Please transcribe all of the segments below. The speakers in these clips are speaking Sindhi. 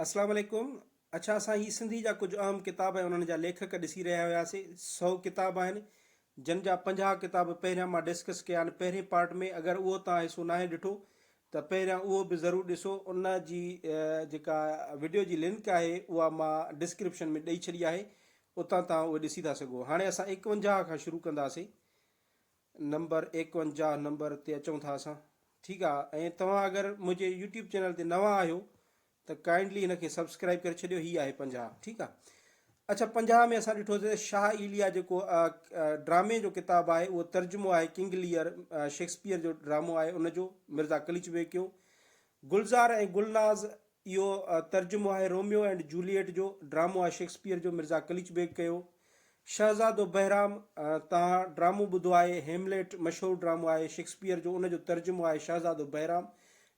اسلام عليڪم اڇا اسان هي سنڌي جا ڪجهه اهم ڪتاب ۽ انهن جا ليکڪ ڏسي رهيا هياسي سو ڪتاب آهن جن جا 50 ڪتاب پهريان مان ڊسڪس ڪيا آهن پهرين پارٽ ۾ اگر اهو توهان حصو ناهي ڏٺو ته پهريان اهو به ضرور ڏسو ان جي جيڪا وڊيو جي لنڪ آهي اها مان ڊسڪرپشن ۾ ڏئي ڇڏي آهي اتان توهان اهو ڏسي ٿا سگهو هاڻي اسان 51 کان شروع ڪنداسين نمبر 51 نمبر تي اچون ٿا اسان ٺيڪ آ ۽ توهان اگر منهنجي يوٽيوب چينل تي نوان آهيو ته ڪائنڊلي هن کي سبسڪرائب ڪري ڇڏيو هي آهي 50 ٺيڪ آ اڇا 50 ۾ اسان ڏٺو ته شاهه ايليا جيڪو ڊرامي جو ڪتاب آهي اهو ترجمو آهي ڪنگ ليئر شيڪسپيئر جو ڊرامو آهي ان جو مرزا قليچ بيگ ڪيو گلزار ۽ گلناز اهو ترجمو آهي روميو اينڊ جوليٽ جو، ڊرامو آهي شيڪسپيئر جو، مرزا قليچ بيگ ڪيو. شهزادو بهرام، توهان ڊرامو ٻڌو آهي، هيمليٽ مشهور ڊرامو آهي شيڪسپيئر جو، ان جو ترجمو آهي شهزادو بهرام،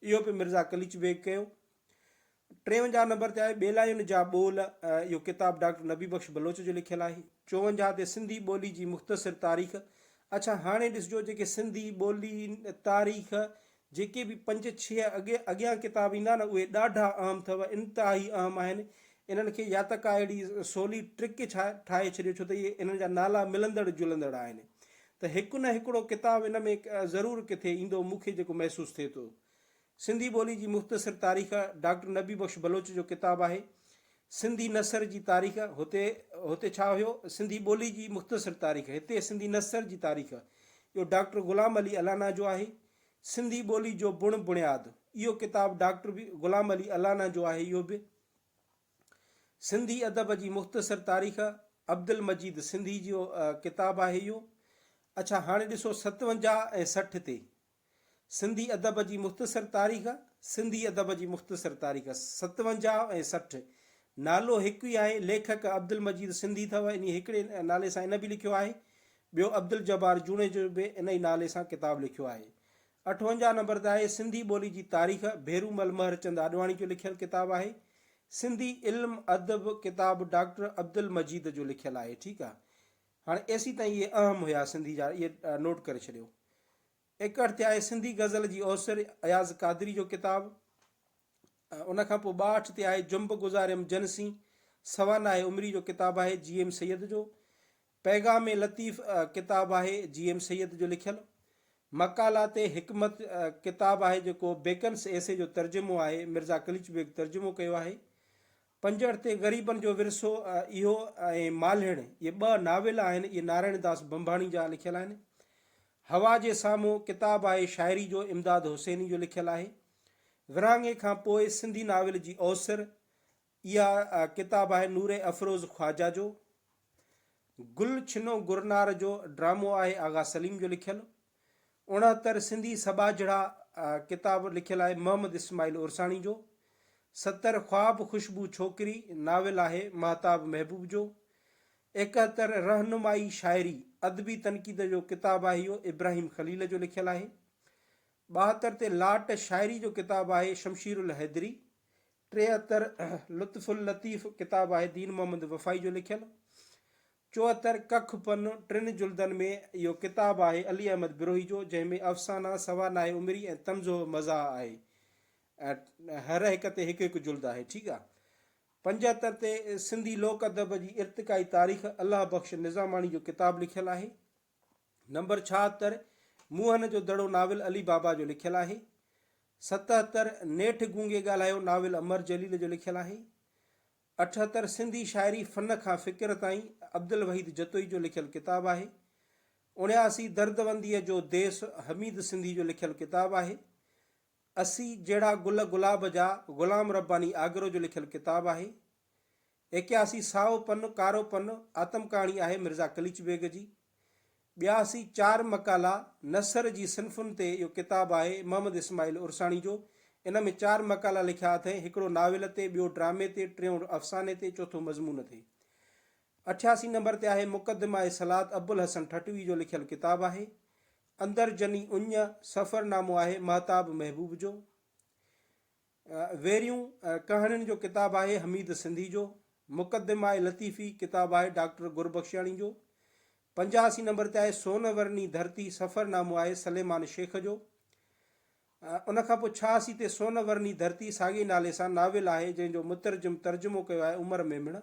اهو به مرزا قليچ بيگ ڪيو. 53 نمبر تي آهي ٻيلاين جا ٻول، اهو ڪتاب ڊاڪٽر نبي بخش بلوچ جو لکيل آهي. 54 تي سنڌي ٻولي جي مختصر تاريخ، اڇا هاڻي ڏسجو جيڪي سنڌي ٻولي تاريخ جيڪي به پنج ڇهه اڳي اڳيان ڪتاب ايندا نه اهي ڏاڍا اهم اٿو انتهائي اهم آهن انهن کي يا ته ڪا اهڙي سولي ٽرڪ ٺاهي ڇڏيو ڇو ته اهي انهن جا نالا ملندڙ جلندڙ آهن ته هڪ نه هڪڙو ڪتاب ان ۾ ضرور ڪٿي ايندو مون کي جيڪو محسوس ٿئي ٿو سنڌي ٻولي جي مختصر تاريخ ڊاڪٽر نبي بخش بلوچ جو ڪتاب آهي سنڌي نثر جي تاريخ هتي هتي ڇا هيو سنڌي ٻولي جي مختصر تاريخ هتي سنڌي نثر جي تاريخ اهو ڊاڪٽر غلام علي الانا جو آهي سنڌي ٻولي جو بڻ بڻياد، اهو ڪتاب ڊاڪٽر غلام علي الانا جو آهي اهو به سنڌي ادب جي مختصر تاريخ عبدالمجيد سنڌي جو ڪتاب آهي اهو. اڇا هاڻي ڏسو 57 ۽ 60 تي سنڌي ادب جي مختصر تاريخ، سنڌي ادب جي مختصر تاريخ 57 ۽ 60 نالو هڪ ئي آهي ليکڪ عبدالمجيد سنڌي اٿو انهي هڪڙي نالي سان ان به لکيو آهي ٻيو عبدالجبار جوڻيجو به ان ئي نالي سان ڪتاب لکيو آهي. 58 نمبر تي آهي سنڌي ٻولي جي تاريخ ڀيرومل مهرچند آڏواڻي جو لکيل ڪتاب آهي. سنڌي علم ادب ڪتاب ڊاڪٽر عبدالمجيد جو لکيل آهي ٺيڪ آهي. هاڻي ايسيتائين اهي اهم هيا سنڌي جا اهي نوٽ ڪري ڇڏيو. 61 تي آهي سنڌي غزل جي اوسر اياز قادري جو ڪتاب. ان کان پوء 62 تي آهي جنب گذاريم جن سين سوانح عمري جو ڪتاب آهي جي ايم سيد جو. پيغام لطيف ڪتاب آهي جي ايم سيد جو لکيل. مقالات حڪمت ڪتاب آهي جيڪو بيڪنس ايسي جو ترجمو آهي مرزا قليچ بيگ ترجمو ڪيو آهي. 65 تي غريبن جو ورثو اهو ۽ مالهڻ اهي ٻه ناول آهن اهي نارائڻ داس ڀنڀاڻي جا لکيل آهن. هوا جي سامهون ڪتاب آهي شاعري جو امداد حسيني جو لکيل آهي. ورهاڱي کان پوء سنڌي ناول جي اوسر، اها ڪتاب آهي نور افروز خواجه جو. گل ڇنو گرنار جو ڊرامو آهي آغا سليم جو لکيل. 69 سنڌي سٻاجهڙا ڪتاب لکيل آهي محمد اسماعيل عرساڻي جو. 70 خواب خوشبو ڇوڪري ناول آهي ماهتاب محبوب جو. 71 رهنمائي شاعري ادبي تنقيد جو ڪتاب آهي اهو ابراهيم خليل جو لکيل آهي. 72 تي لاٽ شاعري جو ڪتاب آهي شمشير الحيدري، 73 لطف اللطيف ڪتاب آهي دين محمد وفائي جو لکيل، 74 ڪک پن ٽن جلدن ۾ اهو ڪتاب آهي علي احمد بروهي جو جنهن ۾ افسانا، سوانح عمري ۽ طنز و مزاح آهي ۽ هر هڪ تي هڪ هڪ جلد آهي ٺيڪ آهي. 75 تي سنڌي لوڪ ادب جي ارتقائي تاريخ الله بخش نظاماڻي جو ڪتاب لکيل آهي. نمبر 76، موهن جو دڙو ناول علي بابا جو لکيل آهي. 77، نيٺ گونگي ڳالهايو ناول امر جليل جو لکيل آهي. 78، سنڌي شاعري فن کان فڪر تائين عبدالوحيد جتوئي جو لکيل ڪتاب آهي. 79، دردونديء جو ديس حميد سنڌي جو لکيل ڪتاب آهي. 80، جهڙا گل گلاب جا غلام رباني آگرو جو لکيل ڪتاب آهي. 81 سائو پن ڪارو پن آتم ڪهاڻي آهي مرزا قليچ بيگ جي. 82 چار مقالا نثر جي صنفن تي اهو ڪتاب آهي محمد اسماعيل عرساڻي جو. ان ۾ چار مقالا لکيا اٿئين هڪڙو ناول تي، ٻيو ڊرامي تي، ٽيون افساني تي، چوٿون مضمون تي. 88 نمبر تي آهي مقدمه صلات ابوالحسن ٺٽوي جو لکيل ڪتاب آهي. اندر جني اڃ سفرنامو آهي مهتاب محبوب جو. ويريون ڪهاڻين جو ڪتاب آهي حميد سنڌي جو، مقدمه لطيفي ڪتاب آهي ڊاڪٽر گربخشاڻي جو، 85 نمبر تي آهي سون ورني ڌرتي سفرنامو آهي سليمان شيخ جو، ان کان پوء 86 تي سون ورني ڌرتي ساڳئي نالي سان ناول آهي، جنهن جو مترجم ترجمو ڪيو آهي عمر ميمڻ.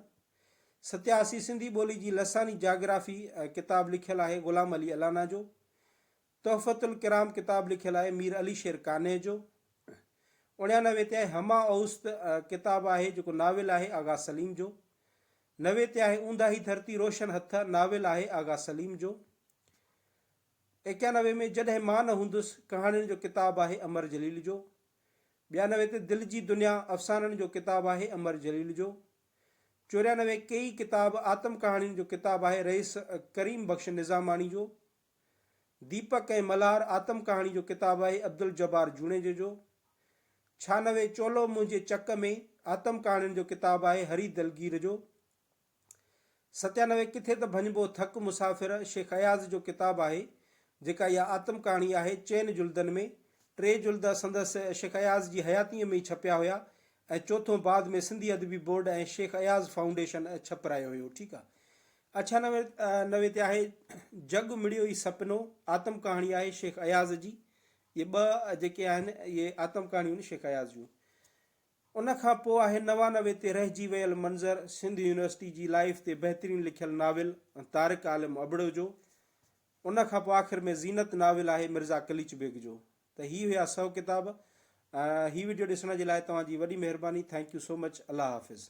87 سنڌي ٻولي جي لساني جاگرافي ڪتاب لکيل آهي غلام علي الانا جو. تحفة الڪرام ڪتاب لکيل آهي مير علي شير قانع جو. 89 تي آهي هما اوست ڪتاب آهي جيڪو ناول آهي آغا سليم جو. 90 تي آهي اونداهي ڌرتي روشن هٿ ناول آهي آغا سليم جو. 91 ۾ جڏهن مان نه هوندس ڪهاڻين جو ڪتاب آهي امر جليل جو. 92 تي دل جي دنيا افسانن جو ڪتاب آهي امر جليل جو. 94 ڪيئي ڪتاب آتم ڪهاڻين جو ڪتاب آهي رئيس ڪريم بخش نظاماڻي جو. ديپڪ ۽ ملهار آتم ڪهاڻي جو ڪتاب آهي عبدالجبار جوڻيجي جو. 96 چولو منهنجي چڪ ۾ آتم ڪهاڻين جو ڪتاب آهي هري دلگير جو. 97 ڪٿي ته ڀڃبو ٿڪ مسافر شيخ اياز جو ڪتاب آهي، جيڪا اها آتم ڪهاڻي آهي، چئن جلدن ۾، ٽي جلد سندس شيخ اياز جي حياتيء ۾ ئي ڇپيا هيا ۽ چوٿون بعد ۾ سنڌي ادبي بورڊ ۽ شيخ اياز فائونڊيشن ڇپرايو هيو. ٺيڪ آ. 98 نوي تي آهي جڳ مڙيو ئي سپنو آتم ڪهاڻي آهي شيخ اياز جي. اهي ٻه جيڪي آهن اهي آتم ڪهاڻيون آهن شيخ اياز جون. ان کان پوء آهي 99 تي رهجي ويل منظر سنڌ يونيورسٽي جي لائيف تي بهترين لکيل ناول طارق عالم ابڙو جو. ان کان پوء آخر ۾ زينت ناول آهي مرزا قليچ بيگ جو. ته هي هيا سئو ڪتاب. هي وڊيو ڏسڻ جي لاء توهان جي وڏي مهرباني thank you so much Allah Hafiz.